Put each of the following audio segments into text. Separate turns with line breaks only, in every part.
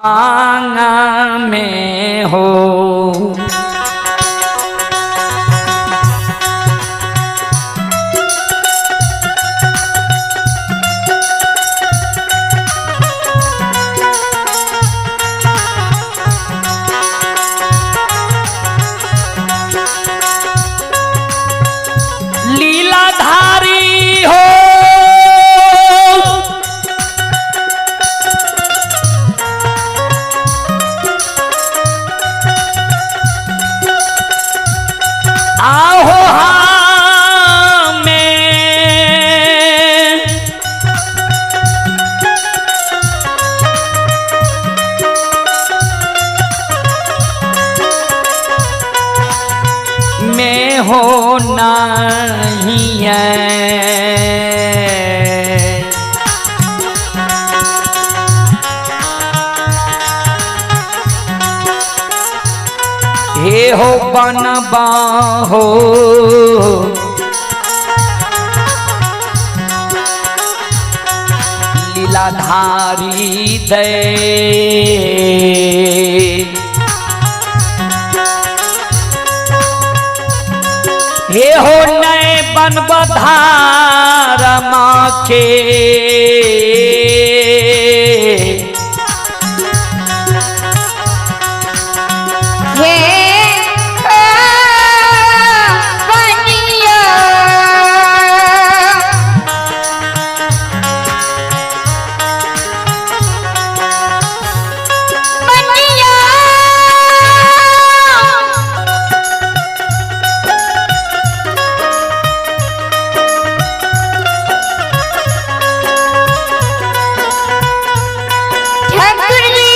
भांगा में हो। लीलाधारी हो, आहो हमें में हो नहीं है। हे हो बनबा हो लीलाधारी दे, हे हो नए बनबधार माँ के।
हे बनिया बनिया ठाकुर जी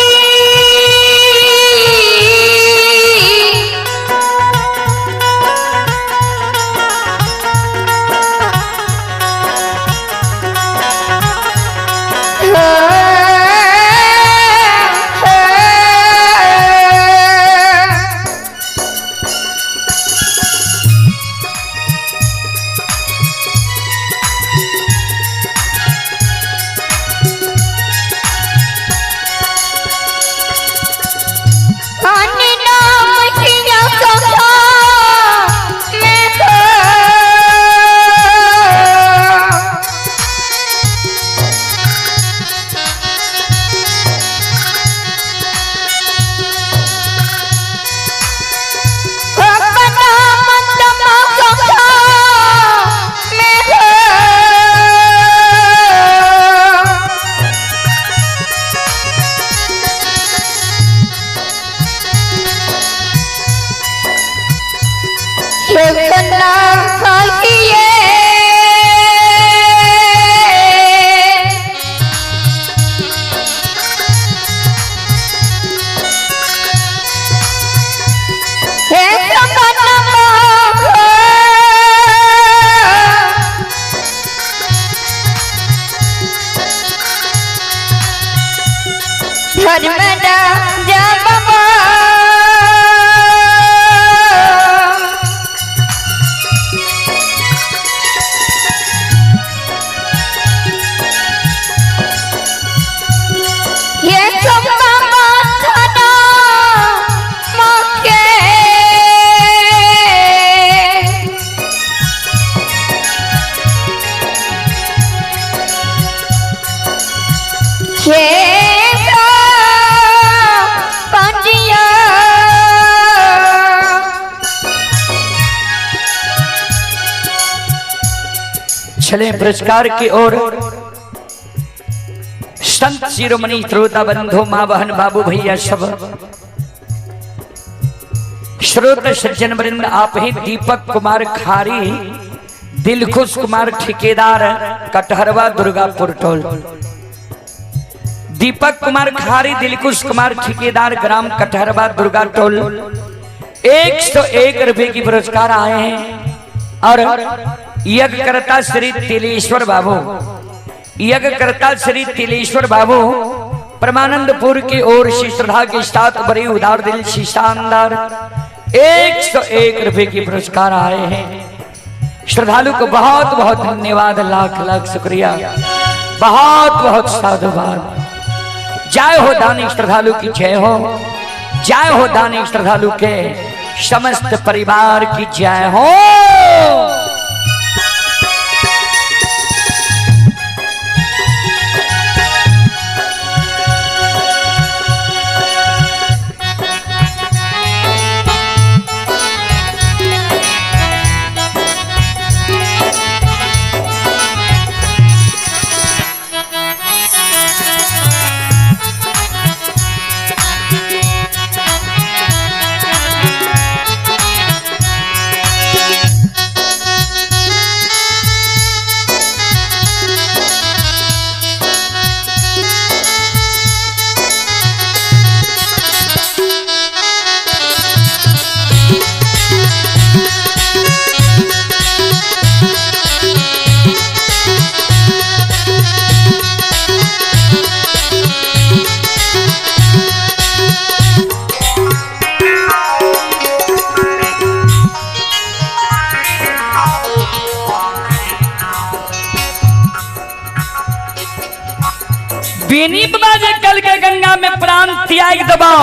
चले पुरस्कार की ओर। संत शिरोमणि श्रोता बंधु माँ बहन बाबू भैया सब श्रोत सज्जन वृंद, आप ही दीपक कुमार खारी, दिलखुश कुमार ठेकेदार, कटहरवा दुर्गापुर टोल। दीपक कुमार खारी, दिलखुश कुमार ठेकेदार, ग्राम कटहरवा दुर्गा टोल, 101 रुपए की पुरस्कार आए हैं। और यज्ञकर्ता श्री तिलेश्वर बाबू, यज्ञकर्ता श्री तिलेश्वर बाबू परमानंदपुर की ओर से श्रद्धा के साथ बड़े उदार दिल से शानदार 101 रुपए की पुरस्कार आए हैं। श्रद्धालु को बहुत बहुत धन्यवाद, लाख लाख शुक्रिया, बहुत बहुत साधुवाद। जय हो दानी श्रद्धालु की जय हो, जय हो दानी श्रद्धालु के समस्त परिवार की जय हो। बेनी बाबा जे कल के गंगा में प्राण त्याग दबाओ,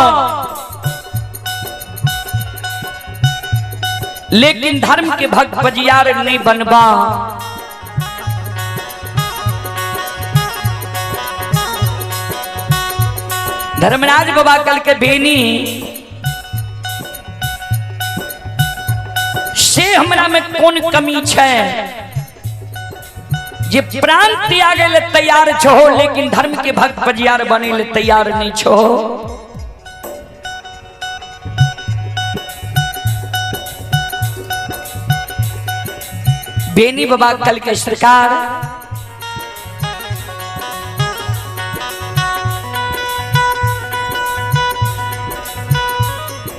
लेकिन धर्म के भक्त बजियार नहीं बनबा। धर्मराज बाबा कल के बेनी से हमरा में कौन कमी छै जे प्राण त्यागे ले तैयार छो, लेकिन धर्म के भक्त बजियार बने ले तैयार नहीं छो। बेनी बाबा कल के सरकार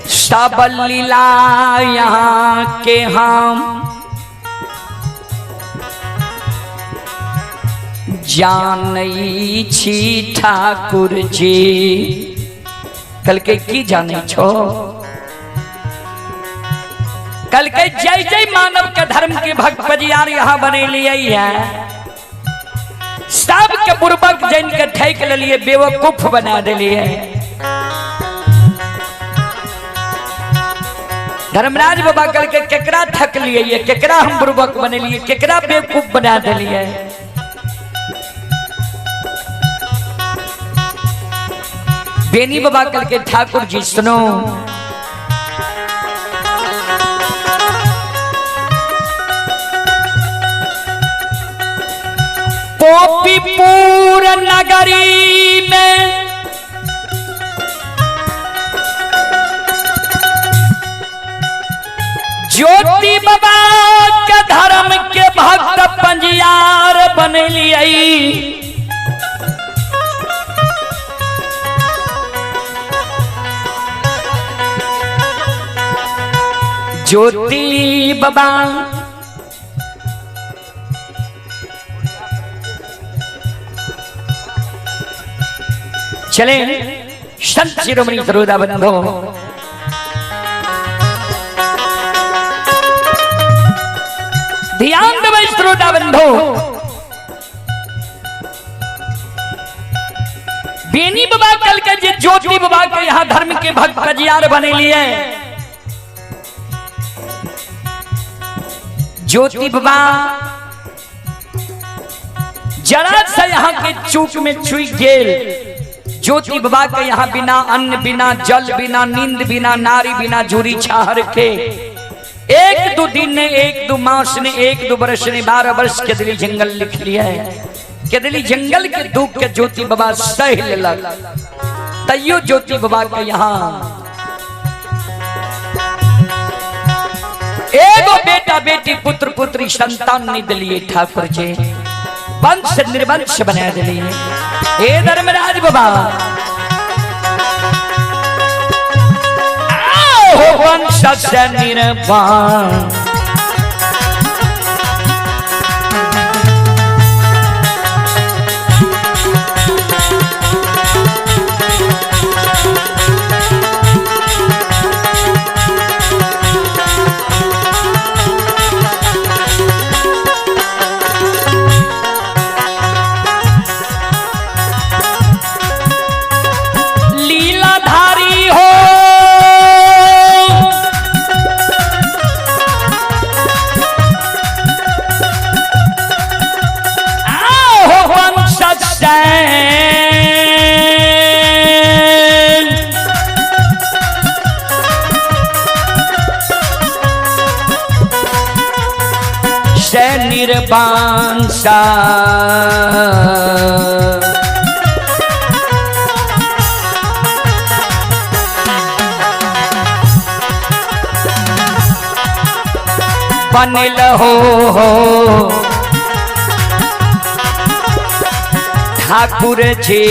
सब लीला यहाँ के हम जानै छी ठाकुर जी। कल के की जानै छो? कल के जय जय मानव के धर्म के भक्त बजियार यहाँ बनेलिए है, सब के बुर्बक जन के ठैक लेलिए, बेवकूफ बना दिलिए। धर्मराज बाबा कल के केकरा ठक लिए, केकरा हम बुर्बक बनेलिए, केकरा बेवकूफ बना दिलिए। बेनी बाबा कल के ठाकुर जी सुनो, पोपीपुर नगरी में ज्योति बाबा के धर्म के भक्त पंजियार बनेलिए। ज्योति बाबा चले संत शिरोमणि सरोदा बंधो, ध्यान देवे श्रोता बंधो। बेनी बाबा कल के जे ज्योति बाबा के यहाँ धर्म के भक्त बजियार बने लिए, ज्योति बाबा जरा सा यहाँ के चूक में छुई गेल। ज्योति बाबा के यहाँ बिना अन्न बिना जल बिना नींद बिना नारी बिना जुरी छाहर के एक दो दिन ने एक दो मास ने एक दो वर्ष ने 12 वर्ष केदली जंगल लिख लिया है। केदली जंगल के दुख के ज्योति बाबा सह लेलक, तैयो ज्योति बाबा के यहाँ एगो बेटा बेटी पुत्र पुत्री संतान नहीं दिलिए ठाकुर जी, वंश निर्वंश बना दिलिए। हे धर्मराज बाबा हो वंश से निर्वाण बांसा। बनल हो ठाकुर जी।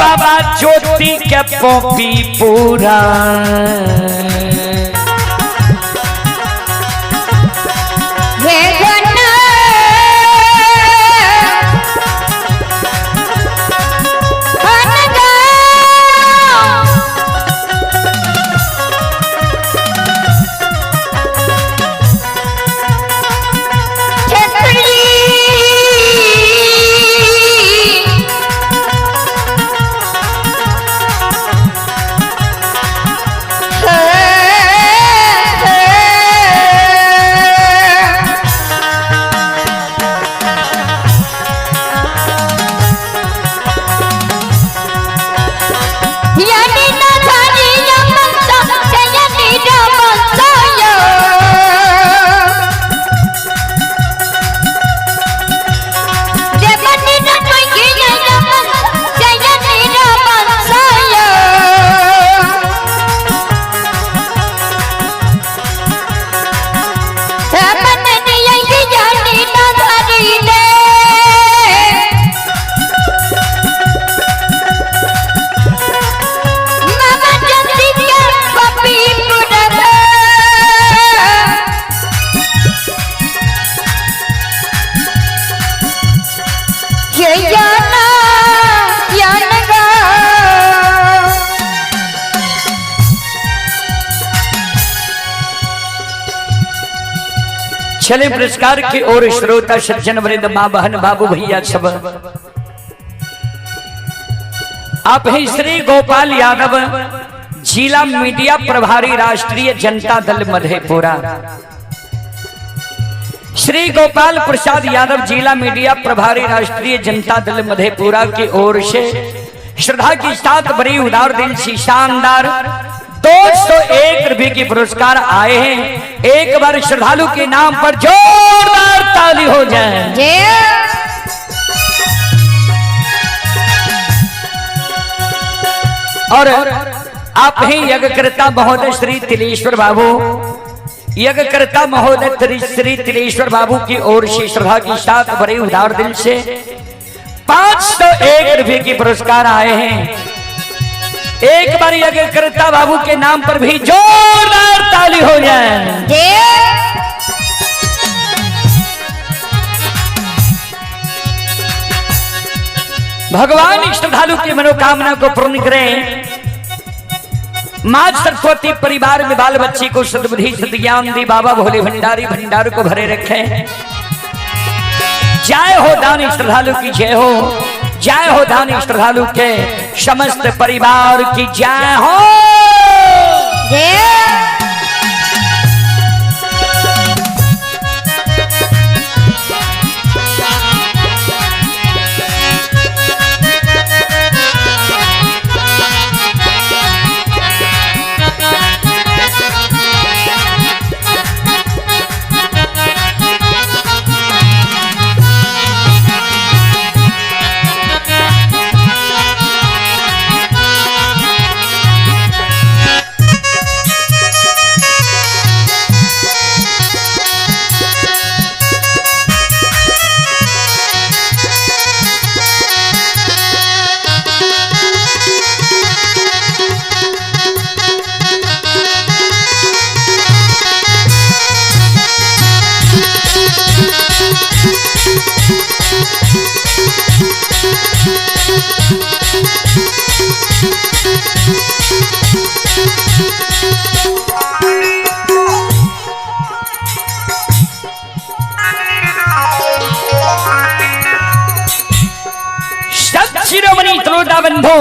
बाबा ज्योति के पॉपी पूरा चले पुरस्कार की ओर श्रोता सज्जन वृंद माँ बहन बाबू भैया सब। आप ही श्री गोपाल यादव, जिला मीडिया प्रभारी, राष्ट्रीय जनता दल मधेपुरा। श्री गोपाल प्रसाद यादव, जिला मीडिया प्रभारी, राष्ट्रीय जनता दल मधेपुरा की ओर से श्रद्धा के साथ बड़ी उदार दिल से शानदार 201 रुपए के पुरस्कार आए हैं। एक बार श्रद्धालु के नाम पर जोरदार ताली हो जाए। और आप ही यज्ञकर्ता महोदय श्री तिलेश्वर बाबू, यज्ञकर्ता महोदय श्री तिलेश्वर बाबू की ओर से श्रद्धा के साथ बड़े उदार दिल से 501 रुपए के पुरस्कार आए हैं। एक बार यज्ञकर्ता बाबू के नाम पर भी जोरदार ताली हो जाए। भगवान श्रद्धालु की मनोकामना को पूर्ण करें। मां सरस्वती परिवार में बाल बच्चे को सद्बुद्धि सद्ज्ञान दी। बाबा भोले भंडारी भंडार को भरे रखे। जय हो दानी श्रद्धालु की जय हो, जय हो दानी श्रद्धालु के समस्त परिवार की जय हो। शिरोमणि श्रोता बंधु,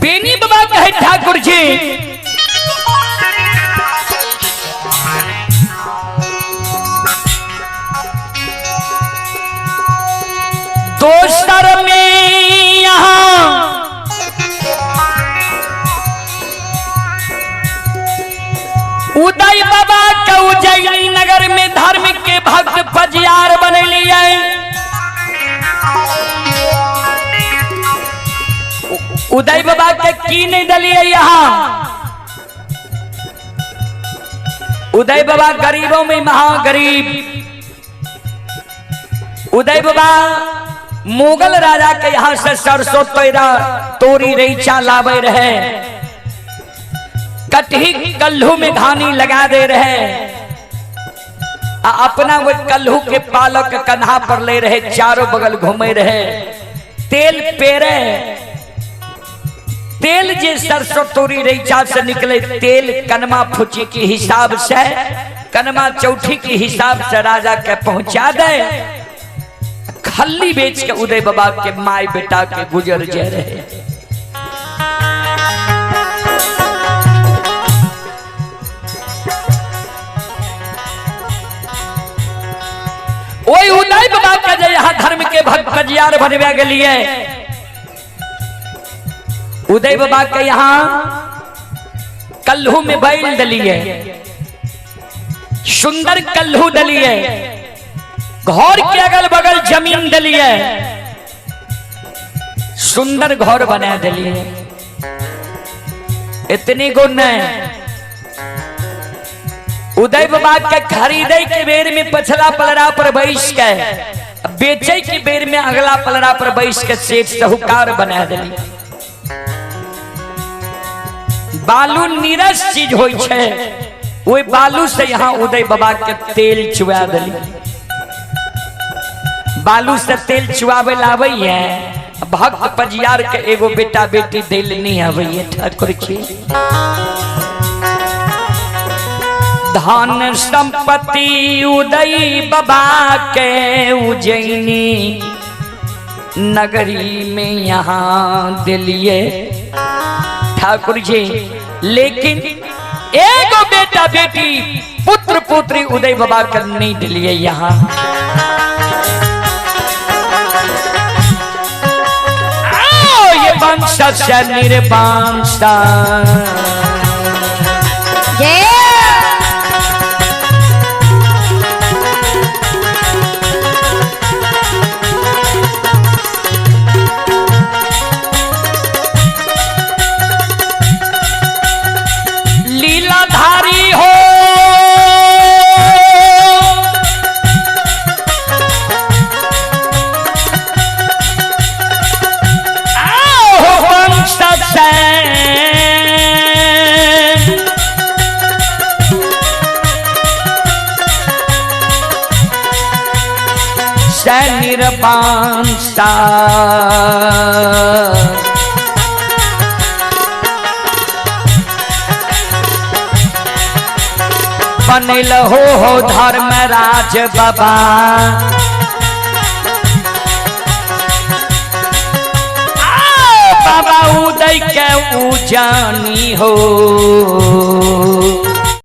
बेनी बाबा कहे ठाकुर जी, दोसर में यहां उदय बाबा गरीबों में महागरीब। उदय बाबा मुगल राजा के यहाँ से सरसों तैरा तोरी रईचा लावे रहे, कटही कल्हू में घानी लगा दे रहे, अपना वो कल्हू के पालक कन्हा पर ले रहे, चारों बगल घूमे रहे, तेल पेरे, तेल जे सरसों तोरी रईचा से निकले तेल कनमा फुची के हिसाब से, कनमा चौथी के हिसाब से राजा के पहुंचा दे। खल्ली बेच के उदय बाबा के माई बेटा के गुजर जे रहे। ओई उदय बाबा के जे यहाँ धर्म के भक्त बजियार बनवे के लिए उदय बाबा के यहाँ कल्हू में बैल दलिए, सुंदर कल्हू दलिए, घर के अगल बगल जमीन दलिए, सुंदर घर बना दिलिए। इतनी गुण नहीं उदय बाबा के खरीदे के बेर में पछला पलड़ा पर बैस के, बेचे के बेर में अगला पलड़ा पर बैस के सेठ साहूकार बना दिलिए। बालू नीरस चीज होई छे, ओई बालू से यहाँ उदय बाबा के तेल चुआ दिली। बालू से तेल चुआवे लावे है, भक्त पजियार के एगो बेटा बेटी दिल नहीं आवे है। ठाकुर जी धन संपत्ति उदय बाबा के उज्जैनी नगरी में यहाँ दिलिए ठाकुर जी, लेकिन एगो बेटा बेटी पुत्र पुत्री उदय बाबा के नहीं दिलिए यहाँ। ये वंश से निर्वंश लीलाधारी हो, वंश से निर्वंश बनल हो धर्मराज बाबा। बाबा उदय के उजानी हो।